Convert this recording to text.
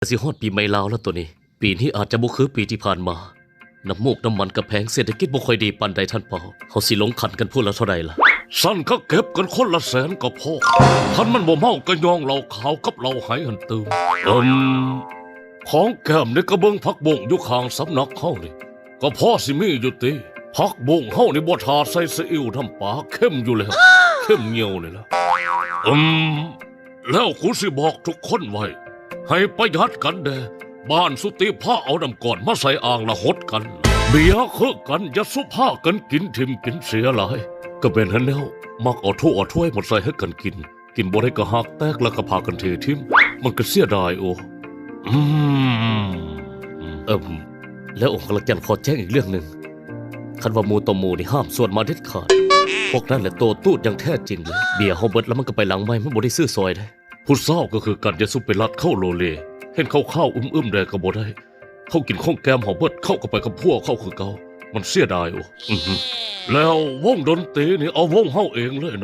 ກະຊິຮອດປີໃໝ່ລາວແລ້ວໂຕນີ້. ປີນີ້ອາດຈະບໍ່ຄືປີທີ່ຜ່ານມາ. ນ້ຳມູກນ້ຳມັນກະແພງ, ເສດຖະກິດບໍ່ຄ່ອຍດີປານໃດທ່ານເປົາ. ເຮົາຊິລົງຂັນກັນຜູ້ລະເທົ່າໃດລະ? ຊັ້ນກະເກັບກັນຄົນລະແສນກະພໍ. ຄັນມັນບໍ່ເມົາກະຍ່ອງເຫຼົ້າຂາວກັບເຫຼົ້າໄຫຫັ້ນຕື່ມ. ເອີມ ຂອງແກ້ມນີ້ກະເບິ່ງຜັກບົ້ງຢູ່ຂ້າງສຳນັກເຮົານີ້ ກະພໍຊິມີຢູ່ຕິ. ຜັກບົ້ງເຮົານີ້ບໍ່ຖ້າໃສ່ຊີອິ້ວນ້ຳປາ, ເຄັມຢູ່ແລ້ວ, ເຄັມຍ່ຽວນີ້ລະ. ອືມ ແລ້ວກູຊິບອກທຸກຄົນໄວ້ ໃຫ້ປະຢັດກັນແດ່. ບ້ານສຸຕິພາເອົານ້ຳກ້ອນມາໃສ່ອ່າງລະຫົດກັນ. ເບຍຄືກັນ, ຢ່າສຸພາກັນກິນຖິ້ມກິນເສຍຫຼາຍ. ກະແມ່ນຫັ້ນແລ້ວ, ມັກເອົາຖ້ວຍເອົາຖ້ວຍມາໃສ່ໃຫ້ກັນກິນ. ກິນບໍ່ໄດ້ກະຫາກແຕກ ແລ້ວກະພາກັນເທຖິ້ມ. ມັນກະເສຍດາຍໂອ. ອືມ ເອີມ ແລ້ວອົງຄະລັກຈັນຂໍແຈ້ງອີກເລື່ອງໜຶ່ງ. ຄັນວ່າໝູ່ຕໍ່ໝູ່ນີ້ຫ້າມຊວນມາເດັດຂາດ. ພວກນັ້ນແຫຼະໂຕຕູດຢ່າງແທ້ຈິງເລີຍ. ເບຍເຮົາເບິດແລ້ວມັນກະໄປຫຼັງໃໝ່, ມັນບໍ່ໄດ້ຊື້ຊອຍເດ້. ຜູ້ສາວກະຄືກັນ, ຢ່າສຸໄປລັດເຂົາໂລເລ. ເຫັນເຂົາຂາວອຶ້ມໆແດ່ກະບໍ່ໄດ້. ເຂົາກິນຂອງແກ້ມເຮົາເບິດ, ເຂົາກະໄປກັບຜົວເຂົາຄືເກົ່າ. ມັນເສຍດາຍໂອ. ອືຮຶ ແລ້ວວົງດົນຕີນີ້ເອົາວົງເຮົາເອງເລີຍນ